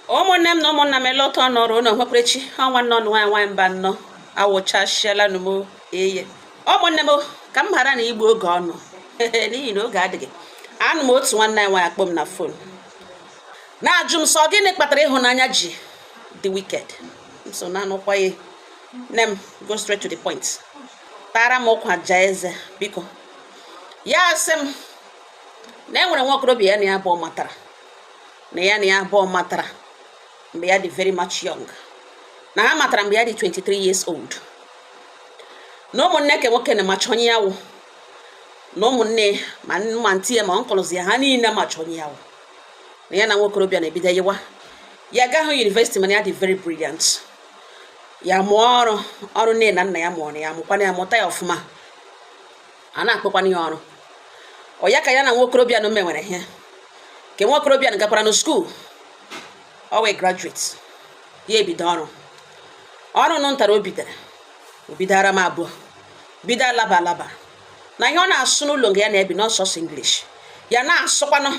Ụmụnne m na ụmụnna m, ele otu ọnụ ọrụ ụnụ nwekwarechi ọnwa nnọọ nwaanyị nwaanyị mba nnọọ awụchasịala nụ m eye. Ụmụnne m, ka m ghara na igbu oge ọnụ n'ihi na oge adịghị. Anụ m otu nwanne anyị nwaanyị akpọ m na phone na-ajụ m sọ, gịnị kpatara ịhụnanya ji dị wicked? M so na anụkwa ya. Nne m, go straight to the point, tara m ụkwa jaa eze, biko. Ya sị m na e nwere nwa okorobịa ya na ya abụọ matara, na ya na ya abụọ matara mgbe ya dị very much young, na ha matara mgbe ya dị 23 years old, na ụmụnne ke nwoke na macha onye ya wụ, na ụmụnne ma ma ntị ya ma uncles ya, ha niile macha onye ya wụ, na ya na nwa okorobịa na-ebido yiwa. Ya agaghị university, mana ya dị very brilliant. Ya mụọ ọrụ, ọrụ nne na nna ya mụọrọ ya, mụkwana ya, mụta ya ọfụma, a na-akpọkwana ya ọrụ. Ọ ya ka ya na nwa okorobịa na menwere ihe ke nwa okorobịa gakwara na school, ọ wee graduate. Ya ebido ọrụ, ọrụ nụ ntara o bidoro, o bidoro m abụọ bido alaba alaba na ihe ọ na-asụ n'ụlọ nga ya na-ebi n'ọsọsọ English. Ya na-asụkwanụ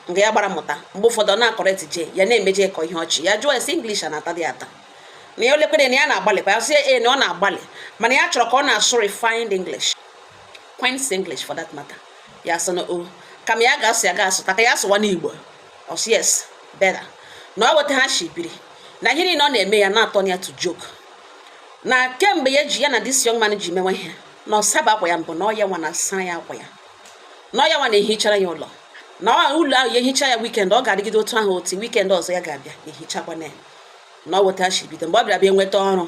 nga ya gbara mmụta. Mgbe ụfọdụ ọ na-acorrect je ya, na-emeje kọ ihe ọchị. Ya jụọ esi English a na-ata dị ata, na ya olekwere na ya na-agbalịkwa. Ya sị ee, na ọ na-agbalị, mana ya chọrọ ka ọ na-asụ refined English, Queen's English for that matter. Ya sị na o kama ya ga-asụ, ya ga-asụta ka ya sụwa n'Igbo. Ọ sị yes, better na ọ weta ha shi biri na ihe niile ọ na-eme ya na-atọ ya to joke, na kemgbe ya ji ya na this young man ji mewe ihe, na ọ saba akwa ya mbụ, na ọ ya nwa na-asara ya akwa ya, na ọ ya nwa na-ehichara ya ụlọ, na ụlọ ahụ ya ehicha ya weekend, ọ ga-adịgide otu ahụ otu weekend ọzọ ya ga-abịa ehichakwana ya. Na ọ weta ha shi bido. Mgbe ọ bịara bịa nweta ọrụ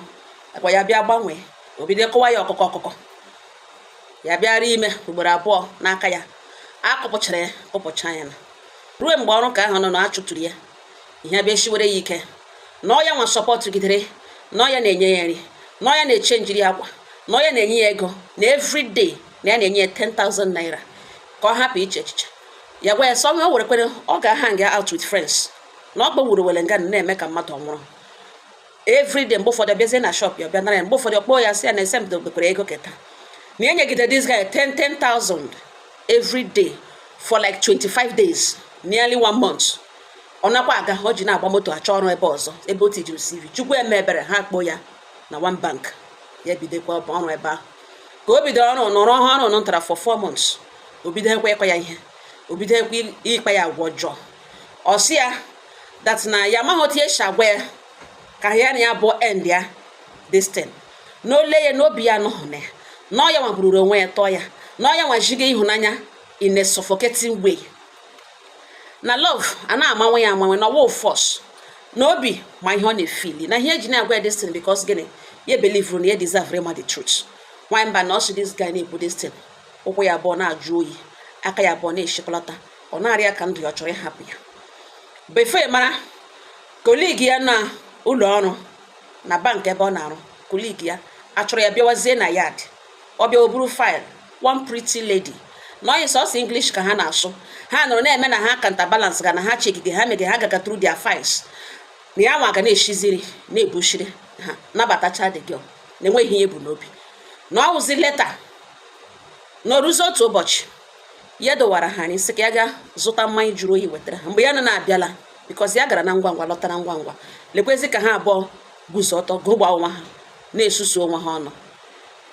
akwa, ya bịa gbanwee, o bido kọwa ya ọkụkọ ọkụkọ. Ya bịara ime ugboro abụọ n'aka ya, akụpụchara ya, kụpụcha ya, na ruo mgbe ọrụ ka ahụ nọ na achụtụrụ ya, ihe bịa shiwere ya ike, na ọ ya nwa support gidere, na ọ ya na-enye ya nri, na ọ ya na-eche njiri akwa, na ọ ya na-enye ya ego, na everyday na ya na-enye ya 10,000 naira ka ọ hapụ iche echiche. Ya gwa ya sọ o were kwere ọ ga-hang out with friends, na ọ gbanwuru were nga na-eme ka mmadụ ọ nwụrụ everyday. Mgbe ụfọdụ bịazie na shop ya, bịa nara ya. Mgbe ụfọdụ kpọọ ya, sị ya na ese m dobekwara ego keta, na ya nyegide this guy 10 10,000 every day for like 25 days, nearly one month. Ọ nakwa aga, ọ ji na-agba moto achọ ọrụ ebe ọzọ, ebe o tijiri CV. Chukwu eme ebere, ha kpọọ ya na one bank. Ya bidokwa ọrụ ebe ahụ. Ka o bidoro ọrụ, nọrọ ọrụ nọ ntara for 4 months, o bido ekwe ịkọ ya ihe, o bido ekwe ịkpa ya agwa ọjọọ. Ọ sị ya that na ya amaghị otu esi agwa ya ka ya na ya bụ end ya this thing, na ole ya n'obi ya anọghị na ya, na ọ ya nwa bururu onwe ya tọọ ya, na ọ ya nwa jigo ịhụnanya in a suffocating way, na love a na-amanwe ya amanwe, na ọwụ force, na obi ma ihe ọ na-efeeli, na ihe eji na-agwa ya this thing because gịnị, ya believe na ya deserve ịma the truth. Nwanyị mba na ọsị this guy na-ekwu this thing, ụkwụ ya abụọ na-ajụ oyi, aka ya abụọ na-eshikọlata, ọ na-arịa ka ndụ ya ọ chọrọ ịhapụ ya. Before mara, colleague ya na ụlọ ọrụ na bank ebe ọ na-arụ, colleague ya achọrọ ya bịawazie na yard. Ọ bịa, o buru file, one pretty lady, na onye sọsọ English ka ha na-asụ. Ha nọrọ na-eme na ha counter balance ga na ha checkige, ha mege, ha gaga through their files, na ya nwa ga na-eshiziri na-ebushiri ha nabatacha the girl, na enweghị ihe bụ n'obi, na ọ wụzi leta. Na oruzi otu ụbọchị, ya dọwara ha anyị sị ka ya gaa zụta mmanya jụrụ oyi wetara ha. Mgbe ya nọ na-abịala, because ya gara na ngwa ngwa, lọtara ngwa ngwa, lekwezi ka ha abụọ guzo ọtọ gụgba onwe ha, na-esusu onwe ha ọnụ.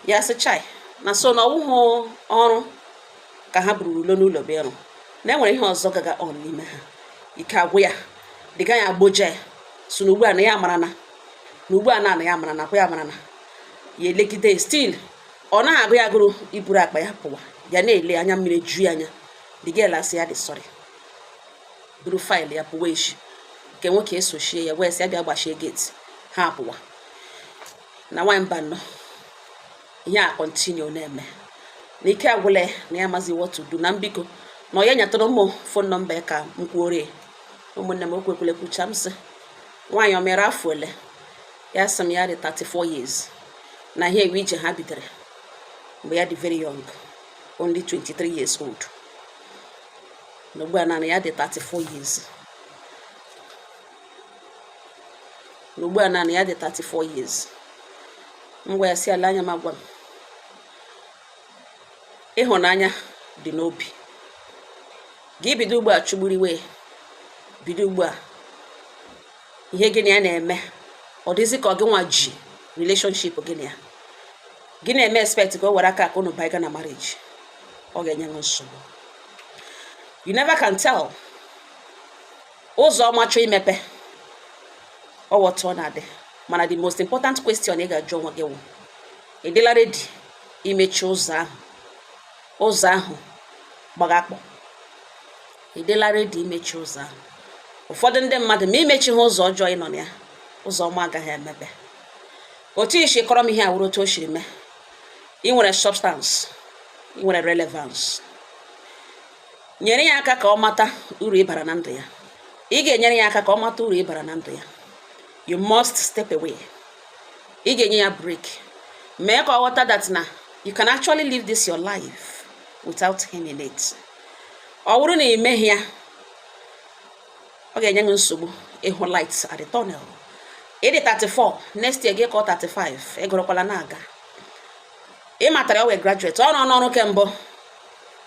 Ya sị chai, na so na ọwụhụ ọrụ ka ha bururu ulo n'ụlọ bụ ịrụ, na enwere ihe ọzọ gaga on n'ime ha. Ike agwụ ya dịga ya agboja ya so na ugbu a na ya mara na ugbu a na ya mara na kwa ya mara na ya elegide. Still ọ naghị agụ ya agụrụ iburu akpa ya pụwa. Ya na-ele anya, mmiri ju ya anya. The girl asị ya dị sorry, buru file ya pụwa echi. Nke nwoke esochie ya, wee sị ya bịa gbachie gate, ha apụwa. Na nwanyị mba nnọọ, ihe a continue na-eme na ike agwụla ya, na ya amazi what to do, na mbiko na ọ ya nyatụrụ ụmụ phone number ya ka m kwuorie. Ụmụnne m, okwu ekwule kwucha. M sị nwaanyị, o mere afọ ole? Ya sị m ya dị 34 years, na ihe ewe ije ha bidoro mgbe ya dị very young, only 23 years old, na ugbu a naanị ya dị 34 years, na ugbu a naanị ya dị 34 years. M gwa ya si ala anya, m agwa m ịhụnanya dị n'obi gị, bido ugbu a chụgburu iwe, bido ugbu a. Ihe gị na ya na-eme, ọ dịzị ka ọ gị nwa ji relationship gị na ya. Gị na-eme expect ka o were aka ka unu baiga na marriage, ọ ga-enye gị nsogbu. You never can tell. Ụzọ ọma chọọ imepe, ọ wọtụ ọ na-adị. Mana the most important question ị ga-ajụ onwe gị wụ, ị dịla ready imechi ụzọ ahụ? Ụzọ ahụ gbaga akpọ, ị dịla ready imechi ụzọ ahụ? Ụfọdụ ndị mmadụ, ma imechi ha ụzọ ọjọọ ị nọ na ya, ụzọ ọma agaghị emepe. Otu isi kọrọ m ihe a wụrụ otu o siri mee. Ị nwere substance, ị nwere relevance. Nyere ya aka ka ọ mata uru ịbara na ndụ ya. Ị ga-enyere ya aka ka ọ mata uru ịbara na ndụ ya. You must step away. Ị ga-enye ya break, mee ka ọ ghọta that na you can actually live this your life without him in it. Ọ bụrụ na ị meghị ya, ọ ga-enye gị nsogbu ịhụ light at the tunnel. Ịdị 34, next year gị kọ 35, ịgụrụkwala na-aga. Ị matara ọ wee graduate, ọ nọ n'ọrụ kembụ,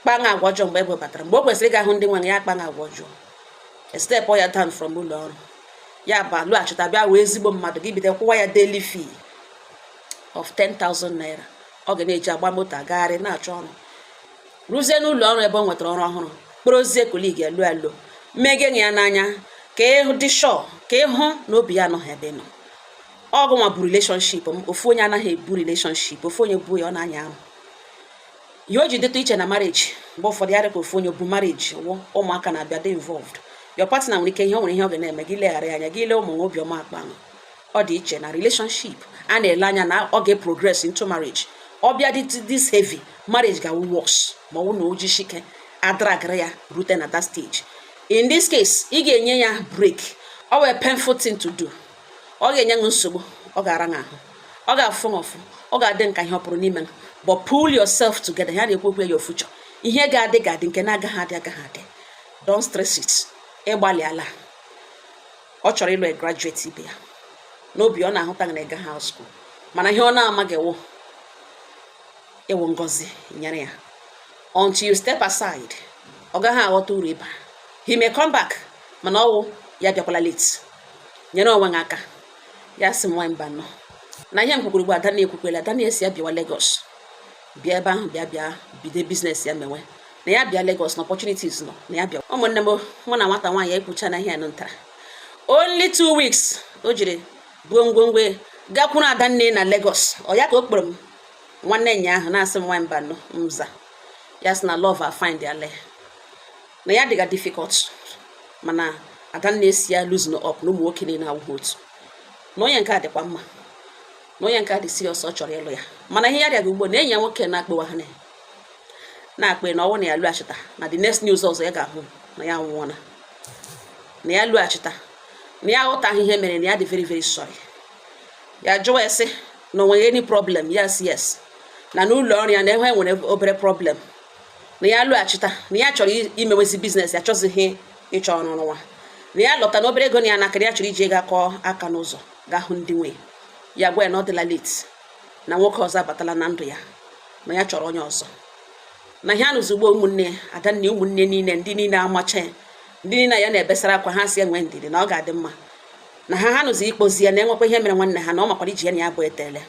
kpaṅa agwa ọjọọ. Mgbe ebe batara, mgbe o kwesịrị ịga hụ ndị nwere ya, kpaṅa agwa ọjọọ, step ya down from ụlọ ọrụ ya, ba lụghachita bịa wee ezigbo mmadụ. Gị bido kwụwa ya daily fee of 10,000 naira ọ ga na-eji agba moto agagharị na-achọ ọrụ. Rụzie n'ụlọ ọrụ ebe ọ nwetara ọrụ ọhụrụ, kpọrọzie colleague elu elu, mmege ya n'anya ka ịhụ dị sure, ka ịhụ na obi ya anọghị ebe ị nọ. Ọgụ nwa bụ relationship m. Ofu onye anaghị ebu relationship, ofu onye buo ya, ọ na-anya arụ. Ihe o ji dịtụ iche na marriage, mgbe ụfọdụ ya dị ka ofu onye bụ marriage wụ ụmụaka na-abịa dị involved. Your partner nwere ike, ihe o nwere, ihe ọ ga na-eme gị, leghara ya anya, gị lee ụmụ nwa obiọma akpa ahụ. Ọ dị iche na relationship a na-ele anya na ọ ga-progress into marriage. Ọ bịa dị this heavy, marriage ga-awụ worse ma ọ bụ na o jishike adragara ya rute na that stage. In this case, ị ga-enye ya break. Ọ wee painful thing to do. Ọ ga-enye gị nsogbu, ọ ga-ara gị ahụ, ọ ga-afụ gị ụfụ, ọ ga-adị nka ihe ọ pụrụ n'ime, but pull yourself together. Ya na-ekwu okwu your future. Ihe ga-adị ga-adị, nke na-agaghị adị agaghị adị. Don't stress it. Ịgbalịala. Ọ chọrọ ịlụ a graduate ibe ya n'obi, ọ na-ahụta gị na ịga high school, mana ihe ọ na-amaghị wụ ịwụ ngọzi nyere ya. Until you step aside, ọ gaghị aghọta uru ịba. He may come back, mana ọwụ ya bịakwala late. Nyere onwe gị aka. Ya sị m nwaanyị mba nọ na ihe m kwukwuru ugbu a. Ada na-ekwukwela, ada na-esi ya bịawa Lagos, bịa ebe ahụ, bịa bịa bido business ya mewe, na ya bịa Lagos na opportunities nọ na ya bịa. Ụmụnne m, mụ na nwata nwaanyị ekwucha na ihe nụ ntara. Only 2 weeks o jiri buo ngwongwo gakwuru adanne na Lagos. Ọ ya ka o kpọrọ m nwanne nya ahụ na-asị m nwaanyị mba nọ mza. Ya sị na love a find ya le na ya dịga difficult, mana adanne si ya loosen up, na ụmụ nwoke niile awụghị otu, na onye nke a dịkwa mma, na onye nke a dị serious, ọ chọrọ ịlụ ya. Mana ihe ya rịaga ugbo na enyi ya nwoke na-akpọwa ha na-akpa na ọnwụ na ya lụghachita, na the next news ọzọ ya ga-ahụ na ya anwụọla, na ya lụghachita, na ya aghọtaghị ihe mere, na ya dị very very sorry. Ya jụwa ya sị na o nwere any problem. Yes, yes, na n'ụlọ ọrụ ya na enwe nwere obere problem, na ya lụghachita, na ya chọrọ imewezi business, ya chọzighị ịchọ ọrụ nwa, na ya lọta na obere ego na ya n'aka, na ya chọrọ iji ego akọ aka n'ụzọ gaa hụ ndị nwe ya. Gwa ya na ọ dịla late, na nwoke ọzọ abatala na ndụ ya, na ya chọrọ onye ọzọ, na ihe anụzi ugbo. Ụmụnne adanne, ụmụnne niile, ndị niile amacha ya, ndị niile ya na-ebesara akwa, ha si enwe ndidi na ọ ga-adị mma, na ha nụzi ikpozi ya, na enwekwa ihe mere nwanne ha, na ọ makwara iji ya na ya bụ etele,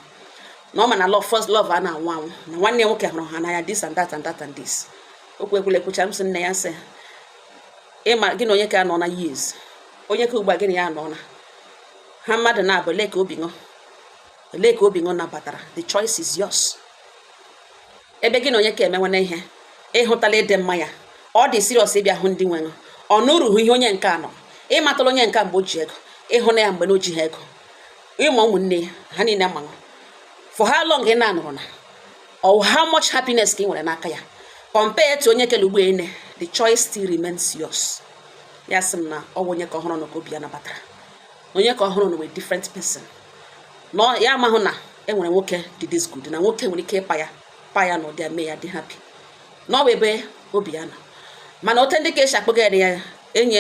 na ọ ma na love, first love a na-anwụ anwụ, na nwanne ya nwoke hụrụ ha n'anya, this and that and that and this. Okwu ekwula ekwucha. M sị nne ya, sị ịma gị na onye ka nọ na years, onye ka ugbu a gị na ya nọ na ha mmadụ na-abụ, lee ka obi ṅụ, lee ka obi ṅụ nabatara. The choice is yours. Ebe gị na onye ka emenwana ihe, ịhụtala ịdị mma ya, ọ dị serious ịbịa hụ ndị nwe ọ nụrụhụ ihe onye nke a nọ. Ịmatala onye nke a mgbe o ji ego, ịhụ na ya mgbe na o jighị ego, ịma ụmụnne ya ha niile manụ. For how long ị na-anụrụ na or how much happiness ka ị nwere n'aka ya compare to onye kele ugbo ene? The choice still remains yours. Ya sị m na ọ bụ onye ka ọhụrụ nọ ka obi ya nabatara, na onye ka ọhụrụ nọ wee different person, na ya amahụ na e nwere nwoke dị this good, na nwoke nwere ike ịpa ya pa ya na ụdị ya mee ya dị happy, na ọ bụ ebe obi ya nọ. Mana ote ndị ka esi akpọga ya ya enyi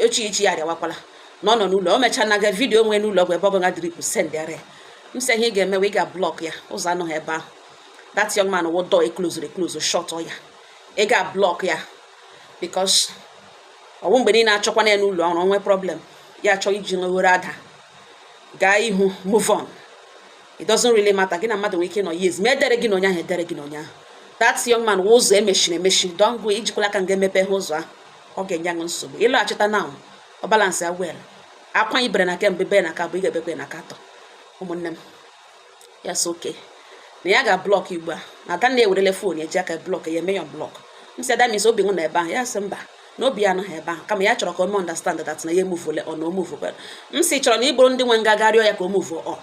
echi ichi ya arịawakwala na ọ nọ n'ụlọ. O mechaa naga video nwee n'ụlọ ọgwụ ebe ọ ga drip send ya ya. M sị ihe ị ga-eme, ị ga-block ya. Ụzọ anọghị ebe ahụ. That young man wụ door eclose eclose shut ya. Ị ga-block ya because ọwụ mgbe niile achọkwana ya n'ụlọ ọrụ nwee problem. Ya Ya achọ iji nwewere ada gaa ihu. Move on. It doesn't really matter. Gị na mmadụ nwere ike ịnọ years, ma edere gị na onye ahụ, edere gị na onye ahụ. That young man wụ ụzọ emechiri emechi. Don't go ijikwala aka nga emepe ha ụzọ ahụ, ọ ga-enye aṅụ nsogbu. Ịlọghachita now, ọ balance ya well. Akwa ibere na kemgbe bee na aka bụ ị ga-ebekwe na aka atọ. Ụmụnne m, ya so oke na ya ga-block ugbu a, na ada na-ewerele phone eji aka block ya, eme ya block. M sị, that means obi nwụ na ebe ahụ. Ya sị mba, na obi ya anaghị ebe ahụ, kama ya chọrọ ka o mee understand that na ya emove on, na o move. M sị chọrọ na igboro ndị nwe nga rịọ ya ka o move on.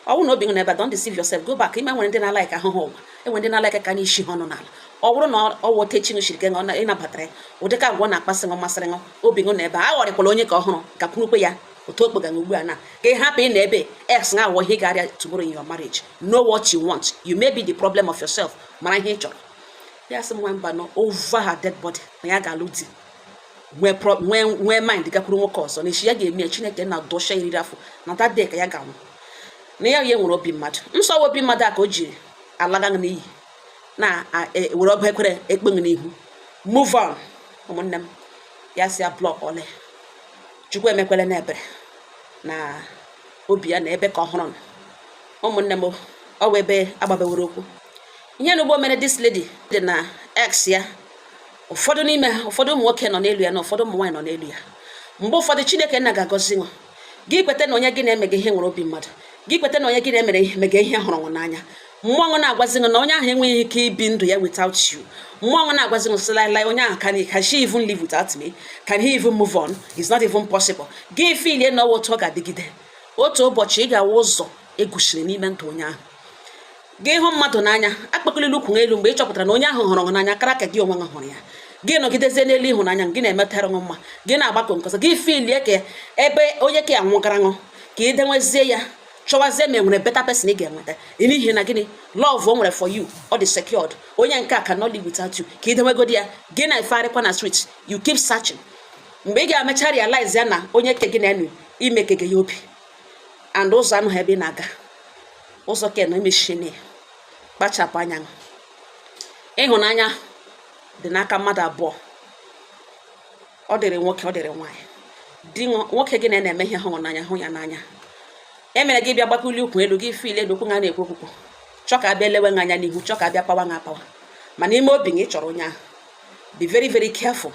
Ọ bụrụ na obi nwụ na ebe a, don't deceive yourself, go back. Ime nwere ndị na-alike ahụhụ ụwa, enwere ndị na-alike ka n'isi ha ọnụ n'ala. Ọ bụrụ na ọ wụ chi shiri gị ṅụ ịnabatara ya, ụdịka agwa ọ na-akpasị ṅụ masịrị ṅụ, obi ṅụ na ebe a, aghọrịkwala onye ka ọhụrụ gakwurukwe ya otu okpega ugbu a na ka ị hapụ ị na ebe ex na awọ ihe ga-arịa tomorrow in your marriage. Know what you want. You may be the problem of yourself. Mara ihe ị chọrọ. Ya sị m nwa mba nọ over her dead body na ya ga-alụ di, nwee mind gakwuru nwoke ọzọ na echi ya ga-eme ya. Chineke na dọsha iriri afọ na that day ka ya ga-anwụ na ya. Ya nwere obi mmadụ nsọ, obi mmadụ a ka o jiri alaga n'iyi na were ọbụ ekwere ekpeghị n'ihu. Move on, ụmụnne m. Ya si ya block ole. Chukwu emekwele na ebere na obi ya na ebe ka ọhụrụ nọ. Ụmụnne m, ọ bụ ebe agbabeworo okwu ihe na ugbo mere this lady dị na ex ya. Ụfọdụ n'ime ha, ụfọdụ ụmụ nwoke nọ n'elu ya na ụfọdụ ụmụ nwaanyị nọ n'elu ya. Mgbe ụfọdụ Chineke nna ga-agọzi nwa gị. Kweta na onye gị na-eme gị ihe nwere obi mmadụ. Gị kweta na onye gị na-emere ihe mega ihe hụrụ nwe n'anya. Mmụọ na-agwazi gị na onye ahụ enweghị ike ibi ndụ ya without you. Mmụọ na-agwazi gị sị laịlaị, onye ahụ, can she even live without me? Can he even move on? It's not even possible. Gị feelie na ọwa otu ọ ga-adịgide. Otu ụbọchị ị ga-awụ ụzọ egwusiri n'ime ndụ onye ahụ. Gị hụ mmadụ n'anya, akpakulila ukwu elu. Mgbe ị chọpụtara na onye ahụ hụrụ gị n'anya kara ka gị onwe gị hụrụ ya, gị nọgidezie n'elu ịhụnanya gị na-emetara ṅụ mma, gị na-agbakọ nkọsọ, gị feelie ka ebe onye ka anwụgara ṅụ, ka ị denwezie ya, chọwazie ma enwere better person ị ga-enweta. N'ihi na gịnị? Love o nwere for you, ọ dị secured. Onye nke a cannot live without you. Ka ị denwegodi ya, gị na-efegharịkwa na street, you keep searching. Mgbe ị ga-emecha realize ya na onye ke gị na-enu imekege ya obi and ụzọ anụghị ebe ị na-aga, ụzọ ke na emechie. Kpachapụ anya. Ịhụnanya dị n'aka mmadụ abụọ. Ọ dịrị nwoke, ọ dịrị nwaanyị. Di nwoke gị na-eme ihe hụrụ n'anya, hụ ya n'anya. E mere gị bịa gbakuli ukwu elu, gị feel elu okwu nga na-ekwu okwukwu, chọ ka abịa lewe anya n'ihu, chọ ka abịa pawa nga apawa, ma n'ime obi gị chọrọ onye ahụ. Be very, very careful.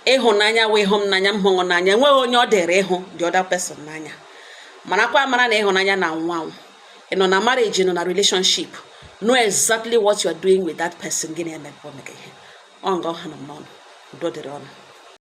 Ịhụnanya wụ ịhụ m n'anya, m hụrụ n'anya. Enweghị onye ọ dịrị ịhụ the other person n'anya. Marakwa amara na ịhụnanya na-anwụ anwụ. Ị nọ na marriage, ị nọ na relationship, know exactly what you are doing with that person. Gị na-eme omega ihe ọ nga ọha nọ m n'ọnụ. Udo dịrị ọnụ.